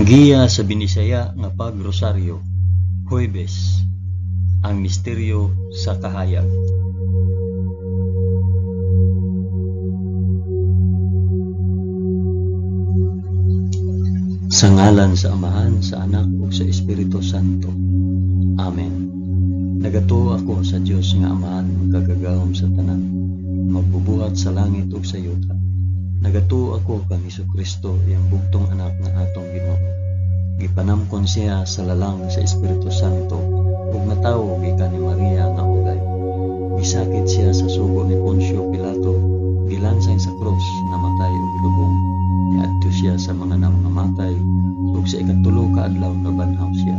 Ang giya sa Binisaya nga pagrosaryo, Huwebes, ang misteryo sa kahayag. Sa ngalan sa Amahan, sa Anak ug sa Espiritu Santo. Amen. Nagatuo ako sa Dios nga Amahan, makagagahom sa tanan, magbubuhat sa langit ug sa yuta. Nagatuo ako kang Hesukristo, iyang bugtong anak nga atong Ginoo. Gipanamkon siya sa lalang sa Espiritu Santo ug natawo gikan ni Maria nga ulay. Gisakit siya sa sugo ni Poncio Pilato, gilansang sa krus, namatay ug gilubong. Niadto siya sa mga nangamatay ug sa ikatulo ka adlaw nabanhaw siya.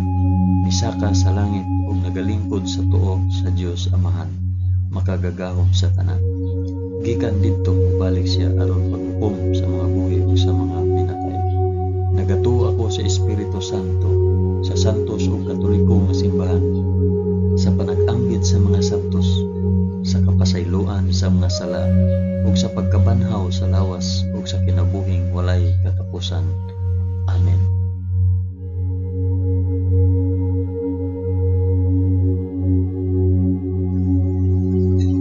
Misaka sa langit ug nagalingkod sa tuo sa Dios Amahan, makagagahom sa tanan. Gikan didto mobalik siya aron paghukom sa mga buhi ug sa mga pinatay. Nagatuo ako sa Espiritu Santo, sa santos ug katoliko nga simbahan, sa panag-ambit sa mga santos, sa kapasayloan sa mga sala, ug sa pagkabanhaw sa lawas ug sa kinabuhing walay katapusan. Amen.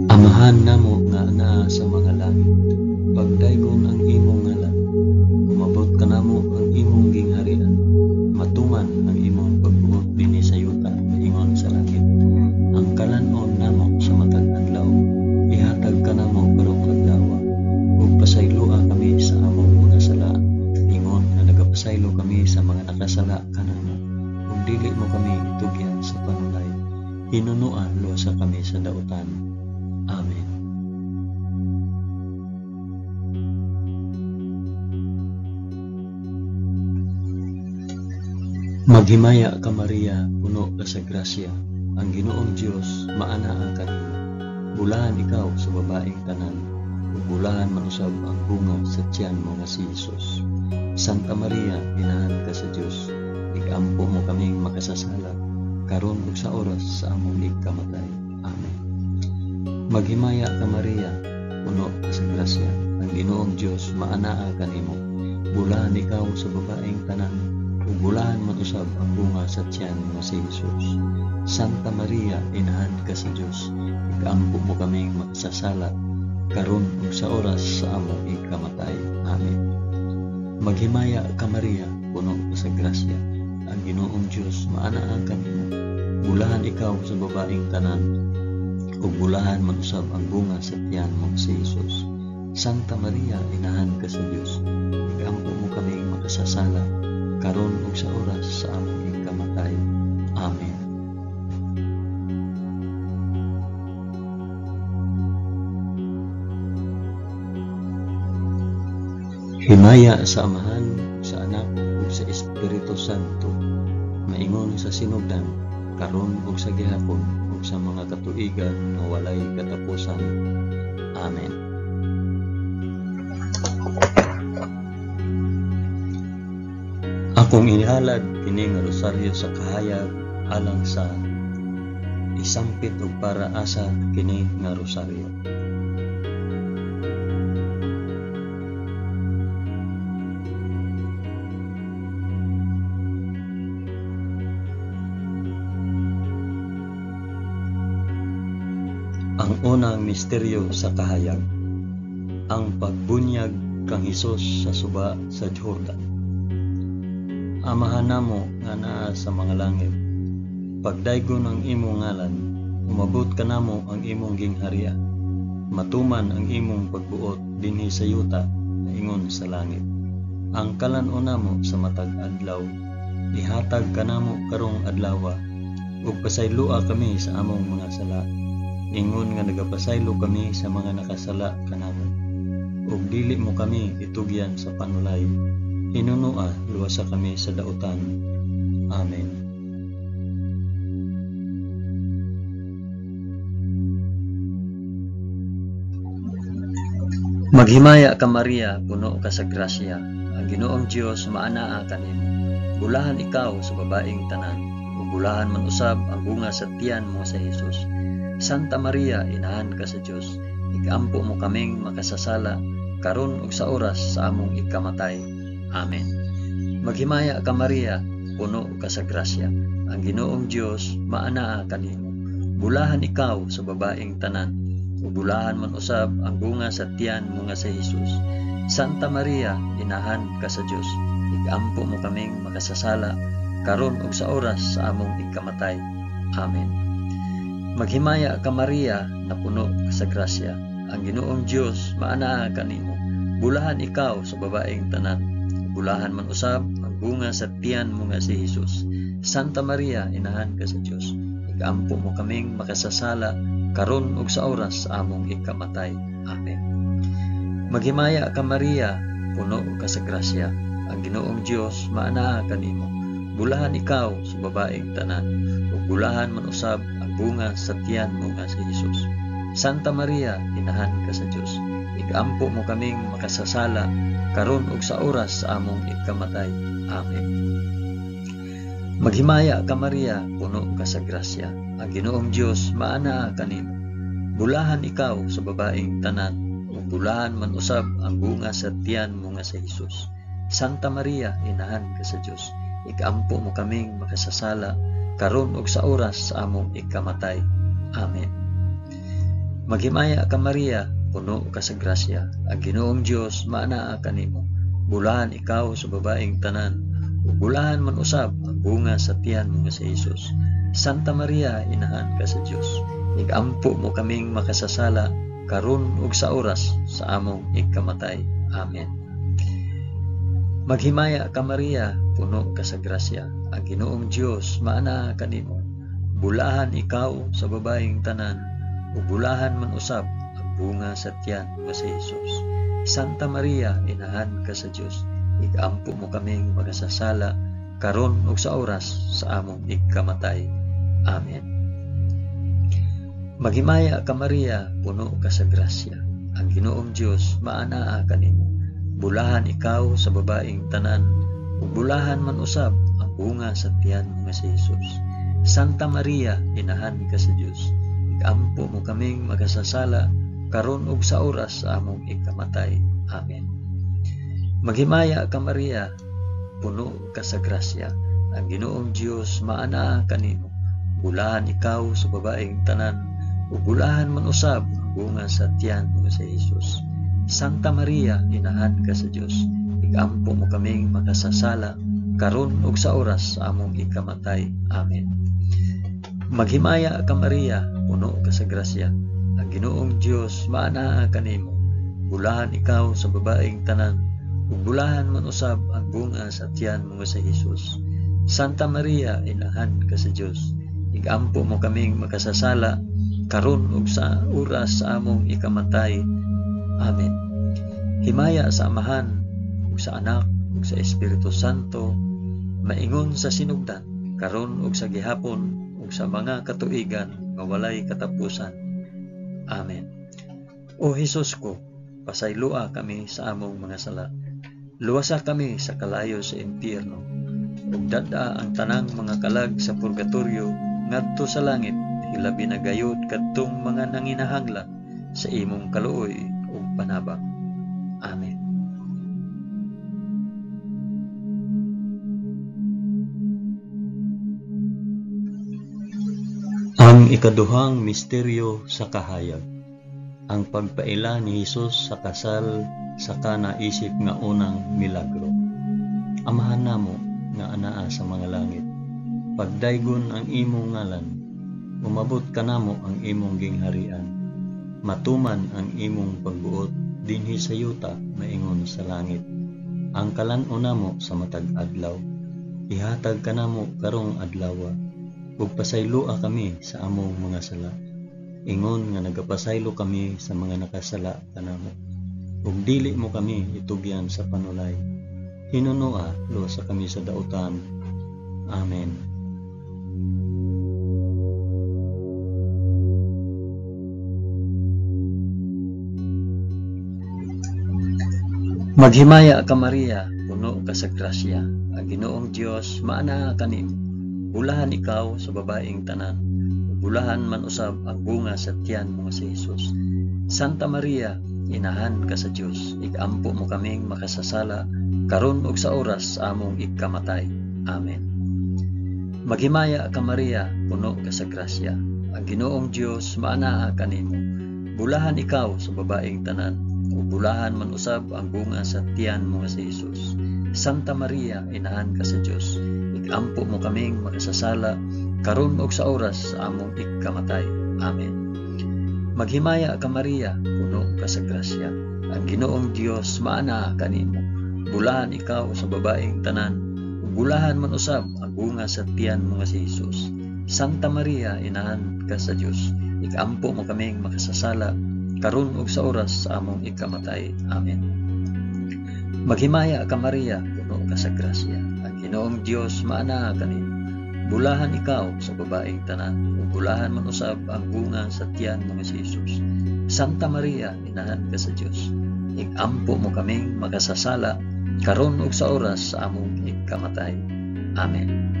Amahan namo nga naa sa mga langit, pagdaygon ang imong ngalan, umabot kanamo ang imong gingharian, matuman ang imong pagbuot dinhi sa yuta ingon sa langit. Ang kalan-on namo sa matag adlaw, ihatag kanamo karong adlaw, ug pasayloa kami sa among mga sala, ingon nga nagapasaylo kami sa mga nakasala kanamo, ug dili mo kami itugyan sa panulay, hinunoa luwasa kami sa dautan. Amen. Maghimaya ka Maria, puno ka sa grasya, ang Ginoong Dios maanaa kanimo. Bulahan ikaw sa babaeng tanan, ug bulahan man usab ang bunga sa tiyan mo nga si Jesus. Santa Maria, inahan ka sa Dios, igampo mo kaming makasasala, karon ug sa oras sa among ikamatay. Amen. Maghimaya ka Maria, puno ka sa grasya, ang Ginoong Dios maanaa kanimo. Bulahan ikaw sa babaeng tanan, ug bulahan man usab ang bunga sa tiyan mo si Jesus. Santa Maria, inahan ka sa Dios, ikampo mo kaming makasasala, karon ug sa oras sa among ikamatay. Amen. Maghimaya ka Maria, puno ka sa grasya, ang Ginoong Dios maanaa kanimo. Bulahan ikaw sa babaeng tanan, ug bulahan man usab ang bunga sa tiyan mo si Jesus. Santa Maria, inahan ka sa Dios, ikampo mo kaming makasasala, karon ug sa oras sa among ikamatay. Amen. Himaya sa Amahan, sa Anak ug sa Espiritu Santo, maingon sa sinugdan, karon ug sa gihapon, ug sa mga katuigan nga walay katapusan. Amen. Akong inihalad kini nga rosaryo sa kahayag alang sa isampit ug para asa kini nga rosaryo. Ang unang misteryo sa kahayag, ang pagbunyag kang Hesus sa suba sa Jordan. Amahan namo nga naa sa mga langit, pagdaygon ang imong ngalan, umabot kanamo ang imong gingharian, matuman ang imong pagbuot dinhi sa yuta ingon sa langit. Ang kalan-on namo sa matag adlaw, ihatag kanamo karong adlawa, ug pasayloa kami sa among mga sala, ingon nga nagapasaylo kami sa mga nakasala kanamo, ug dili mo kami itugyan sa panulay, hinunoa luwasa kami sa dautan. Amen. Maghimaya ka Maria, puno ka sa grasya, ang Ginoong Dios maanaa kanimo. Bulahan ikaw sa babaeng tanan, ug bulahan man usab ang bunga sa tiyan mo sa Jesus. Santa Maria, inahan ka sa Dios, ikampo mo kaming makasasala, karon ug sa oras sa among ikamatay. Amen. Maghimaya ka Maria, puno ka sa grasya. Ang Ginoong Dios maanaa kanimo. Bulahan ikaw sa babaeng tanan, ug bulahan man usab ang bunga sa tiyan mo nga si Jesus. Santa Maria, inahan ka sa Dios, igampo mo kaming makasasala karon ug sa oras sa among ikamatay. Amen. Maghimaya ka Maria, napuno ka sa grasya. Ang Ginoong Dios maanaa kanimo. Bulahan ikaw sa babaeng tanan, bulahan man usab ang bunga sa tiyan mo nga si Jesus. Santa Maria, inahan ka sa Dios, igampo mo kaming makasasala karon ug sa oras sa among ikamatay. Amen. Maghimaya ka Maria, puno ka sa grasya. Ang Ginoong Dios maanaa kanimo. Bulahan ikaw sa babaeng tanan, ug bulahan man usab ang bunga sa tiyan mo nga si Jesus. Santa Maria, inahan ka sa Dios, igampo mo kaming makasasala karon ug sa oras sa among ikamatay. Amen. Maghimaya ka Maria, puno ka sa grasya. Ang Ginoong Dios maanaa kanimo. Bulahan ikaw sa babaeng tanan, ug bulahan man usab ang bunga sa tiyan mo nga si Jesus. Santa Maria, inahan ka sa Dios, igampo mo kaming makasasala karon ug sa oras sa among ikamatay. Amen. Maghimaya ka Maria, puno ka sa grasya. Ang Ginoong Dios maanaa kanimo. Bulahan ikaw sa babaeng tanan, ug bulahan man usab ang bunga sa tiyan mo nga si Jesus. Santa Maria, inahan ka sa Dios, igampo mo kaming makasasala karon ug sa oras sa among ikamatay. Amen. Maghimaya ka Maria, puno ka sa grasya. Ang Ginoong Dios maanaa kanimo. Bulahan ikaw sa babaeng tanan, ug bulahan man usab ang bunga sa tiyan mo si Jesus. Santa Maria, inahan ka sa Dios, igampo mo kaming makasasala karon ug sa oras sa among ikamatay. Amen. Maghimaya ka Maria, puno ka sa grasya. Ang Ginoong Dios maanaa kanimo. Bulahan ikaw sa babaeng tanan, ug bulahan man usab ang bunga sa tiyan mo nga si Jesus. Santa Maria, inahan ka sa Dios, igampo mo kaming makasasala karon ug sa oras sa among ikamatay. Amen. Maghimaya ka Maria, puno ka sa grasya. Ang Ginoong Dios maanaa kanimo. Bulahan ikaw sa babaeng tanan, ug bulahan man usab ang bunga sa tiyan mo nga si Jesus. Santa Maria, inahan ka sa Dios, igampo mo kaming makasasala karon ug sa oras sa among ikamatay. Amen. Maghimaya ka Maria, puno ka sa grasya. Ang Ginoong Dios maanaa kanimo. Bulahan ikaw sa babaeng tanan, ug bulahan man usab ang bunga sa tiyan mo nga si Jesus. Santa Maria, inahan ka sa Dios, igampo mo kaming makasasala karon ug sa oras sa among ikamatay. Amen. Himaya sa Amahan ug sa Anak ug sa Espiritu Santo, maingon sa sinugdan, karon ug sa gihapon ug sa mga katuigan nga walay katapusan. Amen. O Hesus ko, pasayloa kami sa among mga sala. Luwasa kami sa kalayo sa impyerno, ug dad-a ang tanang mga kalag sa purgatorio ngadto sa langit, hilabi na gayud kadtong mga nanginahanglan sa imong kaluoy ug panabang. Amen. Ang ikaduhang misteryo sa kahayag, ang pagpaila ni Hesus sa kasal sa Kana isip nga unang milagro. Amahan namo nga anaa sa mga langit, pagdaygon ang imong ngalan, umabot kanamo ang imong gingharian, matuman ang imong pagbuot dinhi sa yuta maingon sa langit. Ang kalan-on namo sa matag adlaw, ihatag kanamo karong adlawa, ug pasayloa kami sa among mga sala, ingon nga nagapasaylo kami sa mga nakasala kanamo. Ug dili mo kami itugyan sa panulay, hinunoa luwasa kami sa dautan. Amen. Maghimaya ka Maria, puno ka sa grasya. Ang Ginoong Dios maanaa kanimo. Bulahan ikaw sa babaeng tanan, ug bulahan man usab ang bunga sa tiyan mo nga si Hesus. Santa Maria, Inahan ka sa Dios, igampo mo kaming makasasala, karon ug sa oras sa among ikamatay. Amen. Maghimaya ka Maria, puno ka sa grasya. Ang Ginoong Dios maanaa kanimo. Bulahan ikaw sa babaeng tanan, ug bulahan man usab ang bunga sa tiyan mo nga si Jesus. Santa Maria, inahan ka sa Dios, igampo mo kaming makasasala, karon ug sa oras sa among ikamatay. Amen. Maghimaya ka Maria, puno ka sa grasya. Ang Ginoong Dios maanaa kanimo. Bulahan ikaw sa babaeng tanan, ug bulahan man usab ang bunga sa tiyan mo nga si Jesus. Santa Maria, inahan ka sa Dios, ikampo mo kaming makasasala, karon ug sa oras sa among ikamatay. Amen. Maghimaya ka Maria, puno ka sa grasya. Ang Ginoong Dios maanaa kanimo. Bulahan ikaw sa babaeng tanan, ug bulahan man usab ang bunga sa tiyan mo nga si Jesus. Santa Maria, inahan ka sa Dios, igampo mo kaming makasasala, karon ug sa oras sa among ikamatay. Amen.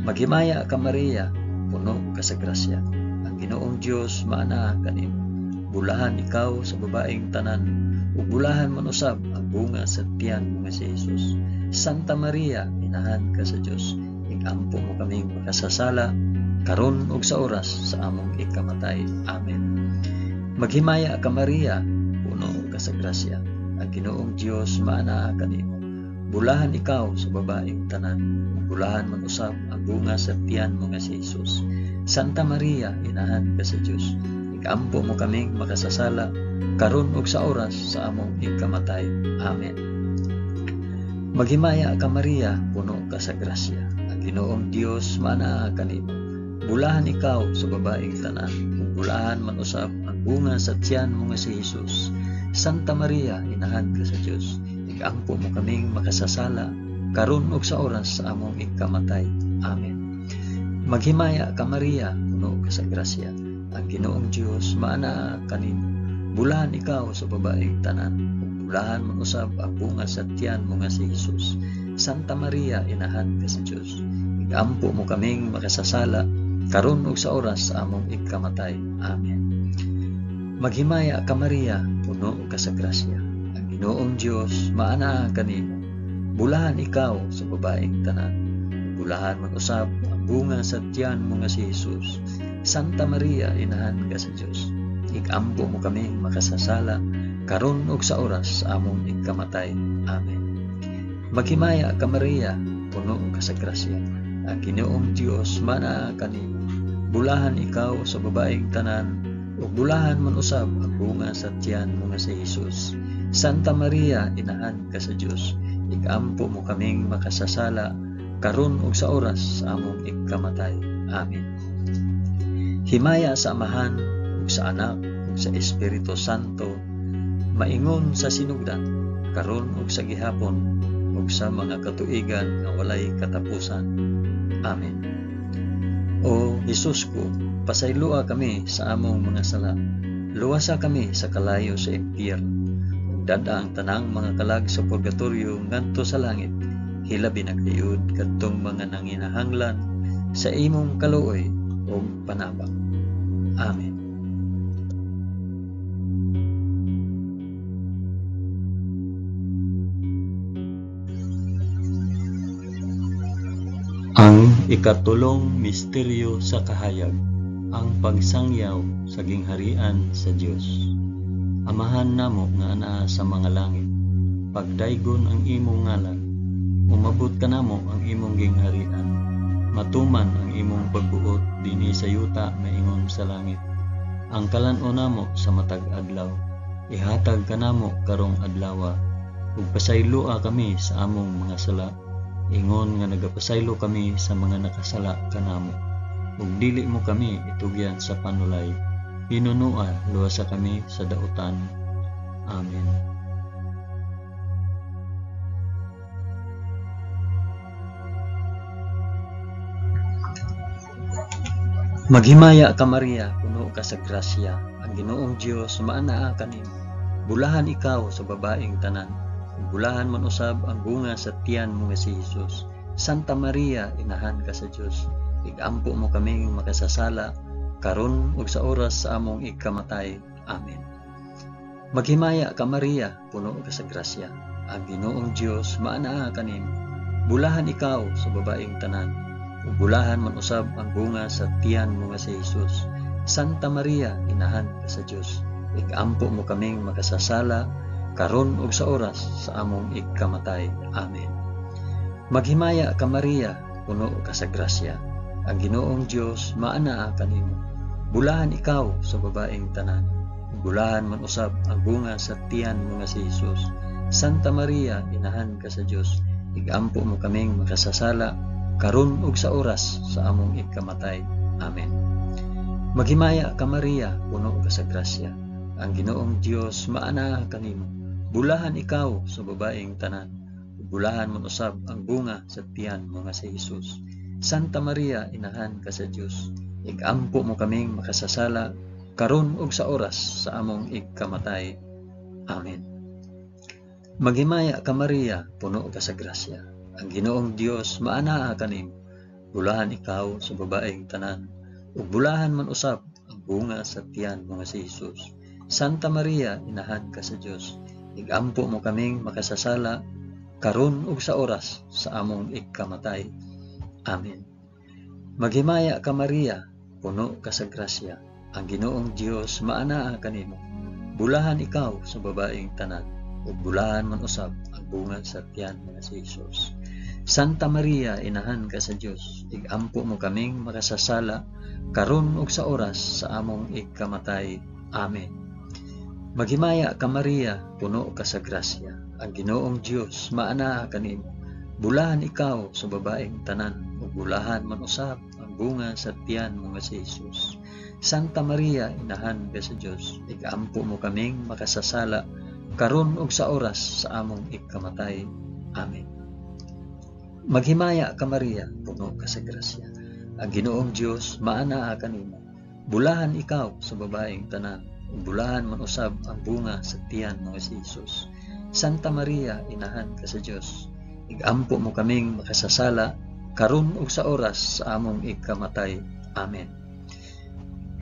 Maghimaya ka Maria, puno ka sa grasya. Ang Ginoong Dios maanaa kanimo. Bulahan ikaw sa babaeng tanan, ug bulahan man usab ang bunga sa tiyan mo nga si Jesus. Santa Maria, inahan ka sa Dios, igampo mo kaming makasasala, karon ug sa oras sa among ikamatay. Amen. Maghimaya ka Maria, puno ka sa grasya. Ang Ginoong Dios maanaa kanimo. Bulahan ikaw sa babaeng tanan, ug bulahan man usab ang bunga sa tiyan mo nga si Jesus. Santa Maria, inahan ka sa Dios, igampo mo kaming makasasala, karon ug sa oras sa among ikamatay. Amen. Maghimaya ka Maria, puno ka sa grasya. Ang Ginoong Dios maanaa kanimo. Bulahan ikaw sa babaeng tanan, ug bulahan man usab ang bunga sa tiyan mo nga si Jesus. Santa Maria, inahan ka sa Dios, igampo mo kaming makasasala, karon ug sa oras sa among ikamatay. Amen. Maghimaya ka Maria, puno ka sa grasya. Ang Ginoong Dios maanaa kanimo. Bulahan ikaw sa babaeng tanan, ug bulahan man usab ang bunga sa tiyan mo nga si Jesus. Santa Maria, inahan ka sa Dios, igampo mo kaming makasasala, karon ug sa oras sa among ikamatay. Amen. Maghimaya ka Maria, puno ka sa grasya. Ang Ginoong Dios maanaa kanimo. Bulahan ikaw sa babaeng tanan, ug bulahan man usab ang bunga sa tiyan mo nga si Jesus. Santa Maria, inahan ka sa Dios, igampo mo kaming makasasala, karon ug sa oras sa among ikamatay. Amen. Maghimaya ka Maria, puno ka sa grasya. Ang Ginoong Dios maanaa kanimo. Bulahan ikaw sa babaeng tanan, ug bulahan man usab ang bunga sa tiyan mo nga si Jesus. Santa Maria, inahan ka sa Dios, igampo mo kaming makasasala, karon ug sa oras sa among ikamatay. Amen. Himaya sa Amahan, ug sa Anak, ug sa Espiritu Santo, maingon sa sinugdan, karon ug sa gihapon, ug sa mga katuigan nga walay katapusan. Amen. O Jesus ko, pasayloa kami sa among mga sala. Luwasa kami sa kalayo sa impyerno. Ug dad-a ang tanang mga kalag sa purgatorio ngadto sa langit. Hilabi na gayud kadtong mga nanginahanglan sa imong kaluoy ug panabang. Amen. Ang ikatulong misteryo sa kahayag, ang pagsangyaw sa gingharian sa Dios. Amahan namo nga anaa sa mga langit, pagdaygon ang imong ngalan, umabot kanamo ang imong gingharian, matuman ang imong pagbuot dinhi sa yuta maingon sa langit. Ang kalan-on namo sa matag adlaw, ihatag kanamo karong adlawa, ug pasayloa kami sa among mga sala, ingon nga nagapasaylo kami sa mga nakasala kanamo. Ug dili mo kami itugyan sa panulay, hinunoa luwasa kami sa dautan. Amen. Maghimaya ka Maria, puno ka sa grasya. Ang Ginoong Dios maanaa kanimo. Bulahan ikaw sa babaeng tanan, bulahan man usab ang bunga sa tiyan mo nga si Jesus. Santa Maria, inahan ka sa Dios, igampo mo kaming makasasala, karon ug sa oras sa among ikamatay. Amen. Maghimaya ka Maria, puno ka sa grasya. Ang Ginoong Dios maanaa kanimo. Bulahan ikaw sa babaeng tanan, ug bulahan man usab ang bunga sa tiyan mo nga si Jesus. Santa Maria, inahan ka sa Dios, igampo mo kaming makasasala karon ug sa oras sa among igkamatay. Amen. Maghimaya ka Maria, puno ka sa grasya. Ang Ginoong Dios maanaa kanimo. Bulahan ikaw sa babaeng tanan, ug bulahan man usab ang bunga sa tiyan mo nga si Jesus. Santa Maria, inahan ka sa Dios, igampo mo kaming makasasala karon ug sa oras sa among igkamatay. Amen. Maghimaya ka Maria, puno ka sa grasya. Ang Ginoong Dios maanaa kanimo. Bulahan ikaw sa babaeng tanan, ug bulahan man usab ang bunga sa tiyan mo nga si Jesus. Santa Maria, inahan ka sa Dios, igampo mo kaming makasasala karon ug sa oras sa among igkamatay. Amen. Maghimaya ka Maria, puno ka sa grasya. Ang Ginoong Dios maanaa kanimo. Bulahan ikaw sa babaeng tanan, ug bulahan man usab ang bunga sa tiyan mo nga si Jesus. Santa Maria, inahan ka sa Dios, igampo mo kaming makasasala karon ug sa oras sa among igkamatay. Amen. Maghimaya ka Maria, puno ka sa grasya. Ang Ginoong Dios maanaa kanimo. Bulahan ikaw sa babaeng tanan, ug bulahan man usab ang bunga sa tiyan mo nga si Jesus. Santa Maria, inahan ka sa Dios, igampo mo kaming makasasala karon ug sa oras sa among igkamatay. Amen. Maghimaya ka Maria, puno ka sa grasya. Ang Ginoong Dios maanaa kanimo. Bulahan ikaw sa babaeng tanan, ug bulahan man usab ang bunga sa tiyan mo nga si Jesus. Santa Maria, inahan ka sa Dios, igampo mo kaming makasasala karon ug sa oras sa among igkamatay. Amen. Maghimaya ka Maria, puno ka sa grasya. Ang Ginoong Dios maanaa kanimo. Bulahan ikaw sa babaeng tanan, ug bulahan man usab ang bunga sa tiyan mo nga si Jesus. Santa Maria, inahan ka sa Dios, igampo mo kaming makasasala karon ug sa oras sa among igkamatay. Amen.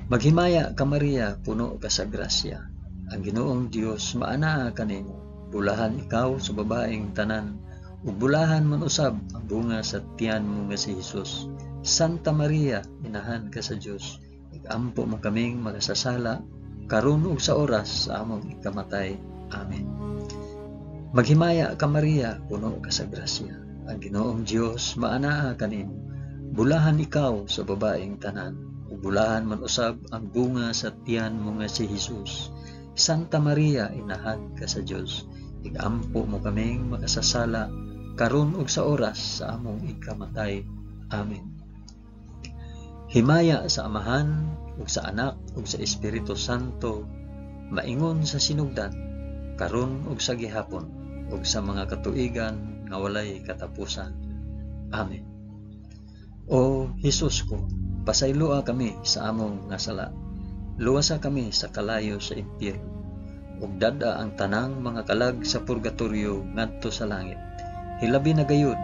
Maghimaya ka Maria, puno ka sa grasya. Ang Ginoong Dios maanaa kanimo. Bulahan ikaw sa babaeng tanan, ug bulahan man usab ang bunga sa tiyan mo nga si Jesus. Santa Maria, inahan ka sa Dios, igampo mo kaming makasasala karon ug sa oras sa among ikamatay. Amen. Maghimaya ka Maria, puno ka sa grasya. Ang Ginoong Dios maanaa kanimo. Bulahan ikaw sa babaeng tanan, ug bulahan man usab ang bunga sa tiyan mo nga si Jesus. Santa Maria, inahan ka sa Dios, igampo mo kaming makasasala karon ug sa oras sa among ikamatay. Amen. Himaya sa Amahan ug sa Anak ug sa Espiritu Santo, maingon sa sinugdan, karon ug sa gihapon, ug sa mga katuigan nga walay katapusan. Amen. O Hesus ko, pasayloa kami sa among nga sala. Luwasa kami sa kalayo sa impyerno, ug dad-a ang tanang mga kalag sa purgatorio ngadto sa langit. Hilabi na gayud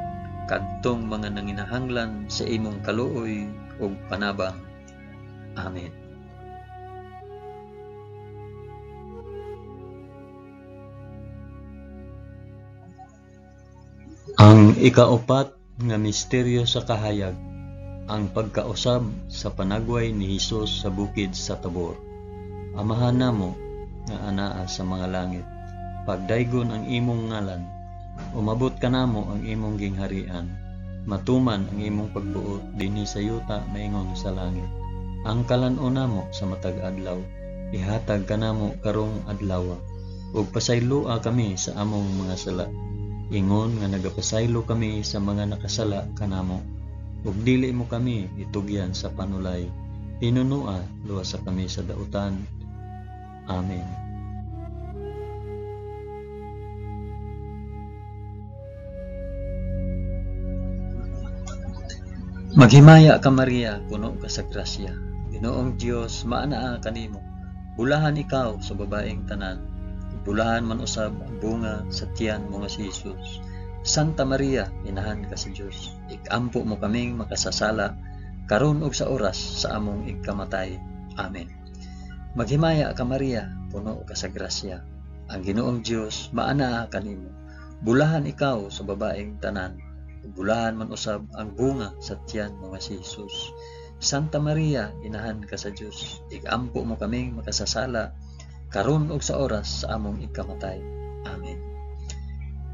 kadtong mga nanginahanglan sa imong kaluoy ug panabang. Amen. Ang ikaupat nga misteryo sa kahayag, ang pagkausab sa panagway ni Hesus sa bukid sa Tabor. Amahan namo nga anaa sa mga langit, pagdaygon ang imong ngalan, umabot kanamo ang imong gingharian, matuman ang imong pagbuot dinhi sa yuta maingon sa langit. Ang kalan-on namo sa matag adlaw, ihatag kanamo karong adlaw, ug pasayloa kami sa among mga sala, ingon nga nagapasaylo kami sa mga nakasala kanamo, ug dili mo kami itugyan sa panulay, hinunua luwasa kami sa dautan. Amen. Maghimaya ka Maria, puno ka sa grasya. Ginoong Dios maanaa kanimo. Bulahan ikaw sa babaeng tanan, bulahan man usab ang bunga sa tiyan mo nga si Jesus. Santa Maria, inahan ka sa Dios, ikampo mo kaming makasasala karon ug sa oras sa among igkamatay. Amen. Maghimaya ka Maria, puno ka sa grasya. Ang Ginoong Dios maanaa kanimo. Bulahan ikaw sa babaeng tanan, ug bulahan man usab ang bunga sa tiyan mo nga si Jesus. Santa Maria, inahan ka sa Dios, igampo mo kaming makasasala karon ug sa oras sa among ikamatay. Amen.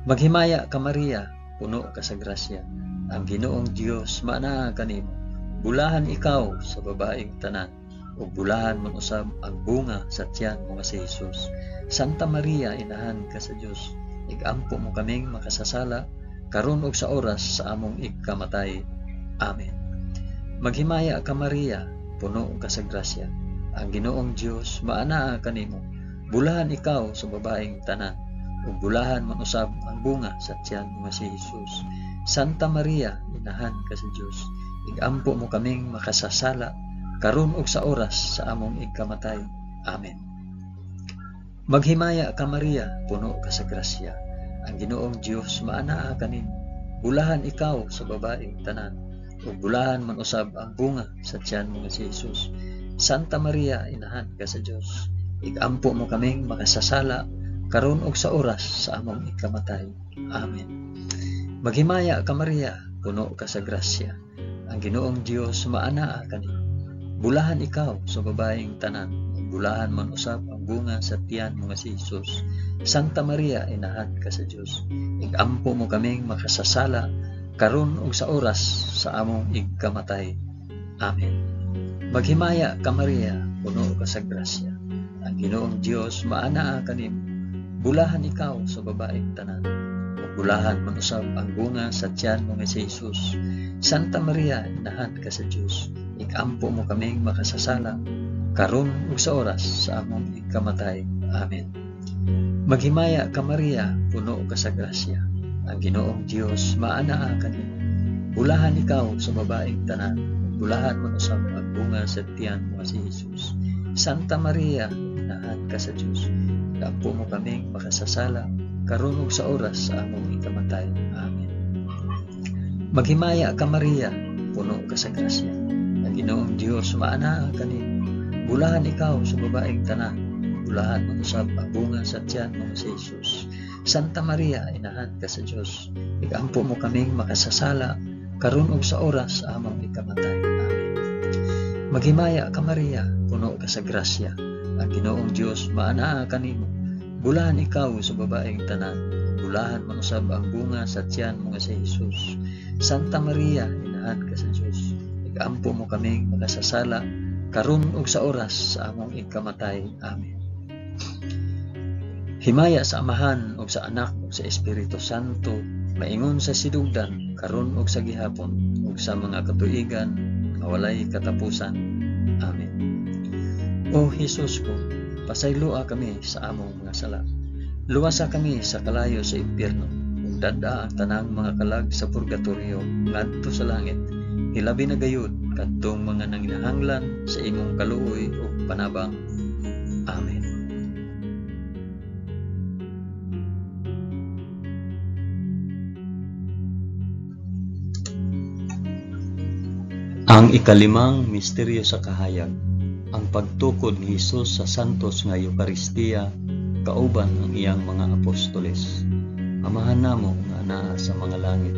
Maghimaya ka Maria, puno ka sa grasya. Ang Ginoong Dios maanaa kanimo. Bulahan ikaw sa babaeng tanan, ug bulahan man usab ang bunga sa tiyan mo nga si Jesus. Santa Maria, inahan ka sa Dios, igampo mo kaming makasasala karon ug sa oras sa among ikamatay. Amen. Maghimaya ka Maria, puno ka sa grasya. Ang Ginoong Dios maanaa kanimo. Bulahan ikaw sa babaeng tanan, ug bulahan man usab ang bunga sa tiyan mo nga si Jesus. Santa Maria, inahan ka sa Dios, igampo mo kaming makasasala karon ug sa oras sa among ikamatay. Amen. Maghimaya ka Maria, puno ka sa grasya. Ang Ginoong Dios maanaa kanimo. Bulahan ikaw sa babaeng tanan, ug bulahan man usab ang bunga sa tiyan mo nga si Jesus. Santa Maria, inahan ka sa Dios, igampo mo kaming makasasala karon ug sa oras sa among ikamatay. Amen. Maghimaya ka Maria, puno ka sa grasya. Ang Ginoong Dios maanaa kanimo. Bulahan ikaw sa babaeng tanan, ug bulahan man usab ang bunga sa tiyan mo nga si Jesus. Santa Maria, inahan ka sa Dios, igampo mo kaming makasasala karon ug sa oras sa among ikamatay. Amen. Maghimaya ka Maria, puno ka sa grasya. Ang Ginoong Dios maanaa kanimo. Bulahan ikaw sa babaeng tanan, ug bulahan man usab ang bunga sa tiyan mo nga si Jesus. Santa Maria, inahan ka sa Dios, igampo mo kaming makasasala karon ug sa oras sa among ikamatay. Amen. Maghimaya ka Maria, puno ka sa grasya. Ang Ginoong Dios maanaa kanimo. Bulahan ikaw sa babaeng tanan, ug bulahan man usab ang bunga sa tiyan mo nga si Jesus. Santa Maria, inahan ka sa Dios, igampo mo kaming makasasala karon ug sa oras sa among ikamatay. Amen. Maghimaya ka Maria, puno ka sa grasya. Ang Ginoong Dios maanaa kanimo. Bulahan ikaw sa babaeng tanan, bulahan man usab ang bunga sa tiyan mo nga si Jesus. Santa Maria, inahan ka sa Dios, igampo mo kaming makasasala karon ug sa oras sa among ikamatay. Amen. Maghimaya ka Maria, puno ka sa grasya. Ang Ginoong Dios maanaa kanimo. Bulahan ikaw sa babaeng tanan, bulahan man usab ang bunga sa tiyan mo nga si Jesus. Santa Maria, inahan ka sa Dios, igampo mo kaming makasasala karon ug sa oras sa among ikamatay. Amen. Himaya sa Amahan ug sa Anak ug sa Espiritu Santo, maingon sa sidugdan karon ug sa gihapon ug sa mga katuigan nga walay katapusan. Amen. O Hesus ko, pasayloa kami sa among mga sala. Luwasa kami sa kalayo sa impyerno ug dad-a ang tanang mga kalag sa purgatorio ngadto sa langit. Hilabi na gayud kadtong mga nanginahanglan sa imong kaluoy ug panabang. Amen. Ang ikalimang misteryo sa kahayag, ang pagtukod ni Hesus sa santos nga Eukaristiya kauban ang iyang mga apostoles. Amahan namo nga anaa sa mga langit,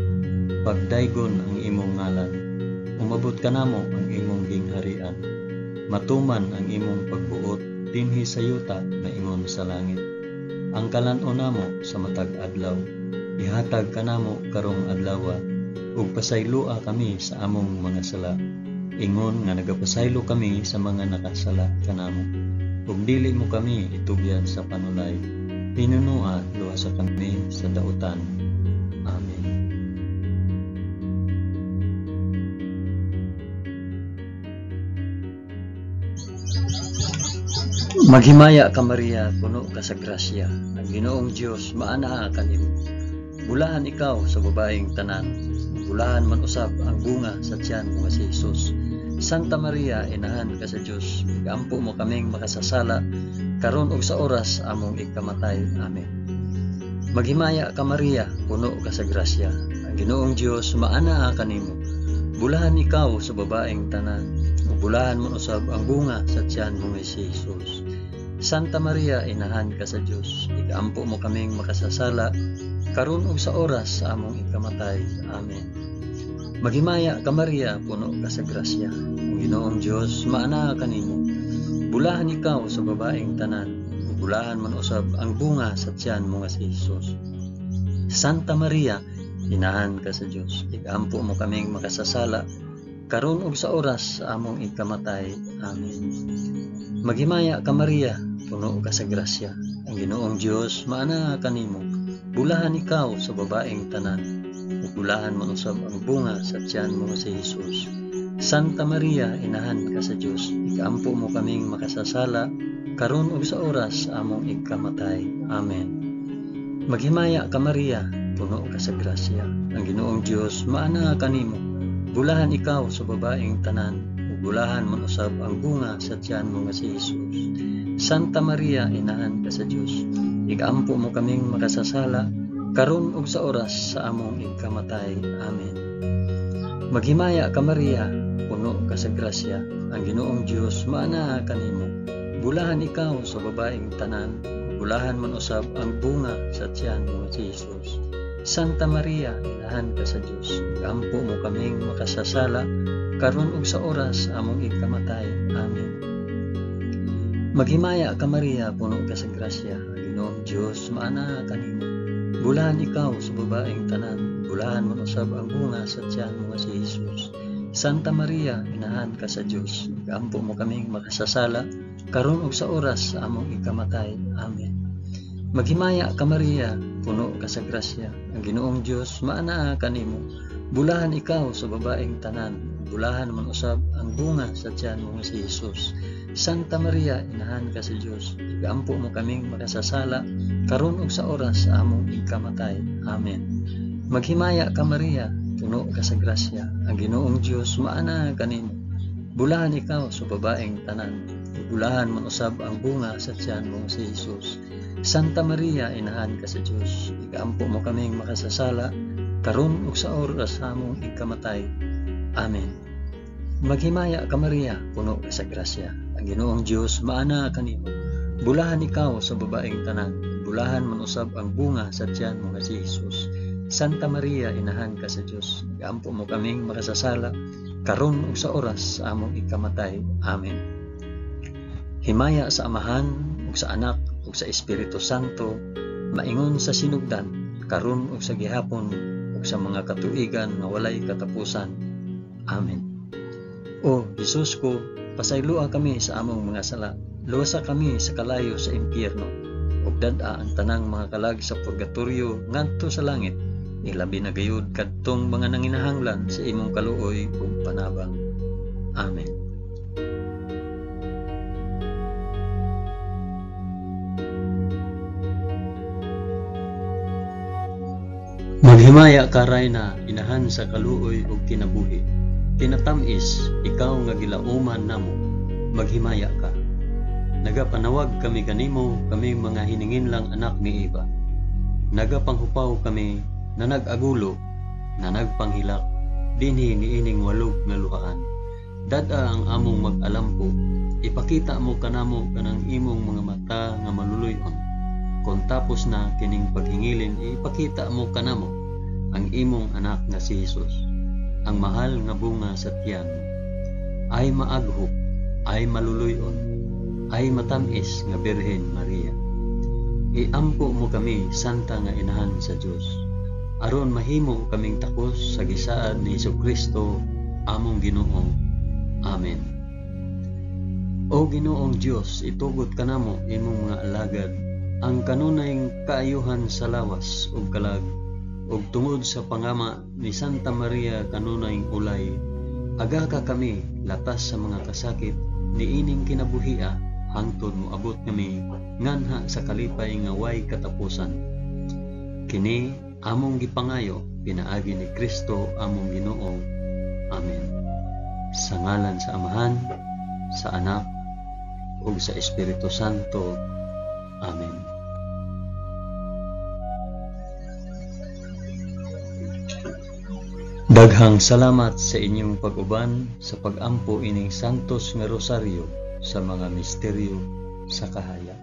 pagdaygon ang imong ngalan, umabot kanamo ang imong gingharian, matuman ang imong pagbuot dinhi sa yuta maingon sa langit. Ang kalan-on namo sa matag adlaw, ihatag kanamo karong adlawa, ug pasayloa kami sa among mga sala, ingon nga nagapasaylo kami sa mga nakasala kanamo. Ug dili mo kami itugyan sa panulay, hinunua luwasa kami sa dautan. Amen. Maghimaya ka Maria, puno ka sa grasya. Ang Ginoong Dios maanaa kanimo. Bulahan ikaw sa babaeng tanan, bulahan man usab ang bunga sa tiyan mo nga si Jesus. Santa Maria, inahan ka sa Dios, igampo mo kaming makasasala karon ug sa oras among ikamatay. Amen. Maghimaya ka Maria, puno ka sa grasya. Ang Ginoong Dios maanaa kanimo. Bulahan ikaw sa babaeng tanan, ug bulahan man usab ang bunga sa tiyan mo nga si Jesus. Santa Maria, inahan ka sa Dios, igaampo mo kaming makasasala, karon ug sa oras sa among ikamatay. Amen. Maghimaya ka Maria, puno ka sa grasya. Ang Ginoong Dios maanaa kanimo. Bulahan ikaw sa babaeng tanan, ug bulahan man usab ang bunga sa tiyan mo nga si Hesus. Santa Maria, inahan ka sa Dios, igaampo mo kaming makasasala, karon ug sa oras sa among ikamatay. Amen. Maghimaya ka Maria, puno ka sa grasya. Ang Ginoong Dios maanaa kanimo. Bulahan ikaw sa babaeng tanan, ug bulahan man usab ang bunga sa tiyan mo nga si Hesus. Santa Maria, inahan ka sa Dios, igaampo mo kaming makasasala, karon ug sa oras sa among ikamatay. Amen. Maghimaya ka Maria, puno ka sa grasya. Ang Ginoong Dios maanaa kanimo. Bulahan ikaw sa babaeng tanan, ug bulahan man usab ang bunga sa tiyan mo nga si Hesus. Santa Maria, inahan ka sa Dios, igaampo mo kaming makasasala, karon ug sa oras sa among ikamatay. Amen. Maghimaya ka Maria, puno ka sa grasya. Ang Ginoong Dios maanaa kanimo. Bulahan ikaw sa babaeng tanan, ug bulahan man usab ang bunga sa tiyan mo nga si Hesus. Santa Maria, inahan ka sa Dios, igaampo mo kaming makasasala, karon ug sa oras sa among ikamatay. Amen. Maghimaya ka Maria, puno ka sa grasya. Ang Ginoong Dios maanaa kanimo. Bulahan ikaw sa babaeng tanan, bulahan man usab ang bunga sa tiyan mo nga si Hesus. Santa Maria, inahan ka sa Dios, igaampo mo kaming makasasala, karon ug sa oras sa among ikamatay. Amen. Maghimaya ka Maria, puno ka sa grasya. Ang Ginoong Dios maanaa kanimo. Bulahan ikaw sa babaeng tanan, bulahan man usab ang bunga sa tiyan mo nga si Hesus. Santa Maria, inahan ka sa Dios, igaampo mo kaming makasasala, karon ug sa oras sa among ikamatay. Amen. Maghimaya ka Maria, puno ka sa grasya. Ang Ginoong Dios maanaa kanimo. Bulahan ikaw sa babaeng tanan, bulahan man usab ang bunga sa tiyan mo nga si Hesus. Santa Maria, inahan ka sa Dios, igaampo mo kaming makasasala, karon ug sa oras sa among ikamatay. Amen. Maghimaya ka Maria, puno ka sa grasya. Ang Ginoong Dios maanaa kanimo. Bulahan ikaw sa babaeng tanan, bulahan man usab ang bunga sa tiyan mo nga si Hesus. Santa Maria, inahan ka sa Dios, igaampo mo kaming makasasala, karon ug sa oras sa among ikamatay. Amen. Himaya sa Amahan ug sa Anak ug sa Espiritu Santo, maingon sa sinugdan, karon ug sa gihapon ug sa mga katuigan nga walay katapusan. Amen. O Hesus ko, pasayloa kami sa among mga sala, luwasa kami sa kalayo sa impyerno, ug dad-a ang tanang mga kalag sa purgatorio ngadto sa langit, ilabi na gayud kadtong mga nanginahanglan sa imong kaluoy ug panabang. Amen. Maghimaya ka Rayna, inahan sa kaluoy ug kinabuhi. Kinatamis, ikaw nga gilauman namo, maghimaya ka. Nagapanawag kami kanimo, kami mga hininginlang anak ni Eva. Nagapanghupaw kami na nag-agulo, na nagpanghilak, dinhi niining walog nga luhaan. Dad-a ang among mag-alampo, ipakita mo kanamo kanang imong mga mata nga maluluy-on. Kung tapos na kining paghingilin, ipakita mo kanamo ang imong anak nga si Hesus, ang mahal nga bunga sa tiyan. Ay maaghop, ay maluluy-on, ay matamis nga Birhen Maria. Iampo mo kami, Santa nga Inahan sa Dios, aron mahimo kaming takos sa gisaad ni Hesukristo among Ginoo. Amen. O Ginoong Dios, itugot kanamo imong mga alagad ang kanunay kaayuhan sa lawas ug kalag, ug tungod sa pangama ni Santa Maria kanunay ulay, agaka kami latas sa mga kasakit niining kinabuhia hangtod moabot kami nganha sa kalipay nga way katapusan. Kini among gipangayo pinaagi ni Kristo among Ginoo. Amen. Sa ngalan sa Amahan, sa Anak, ug sa Espiritu Santo. Amen. Daghang salamat sa inyong pag-uban sa pag-ampo ining Santos nga Rosaryo sa mga misteryo sa kahayag.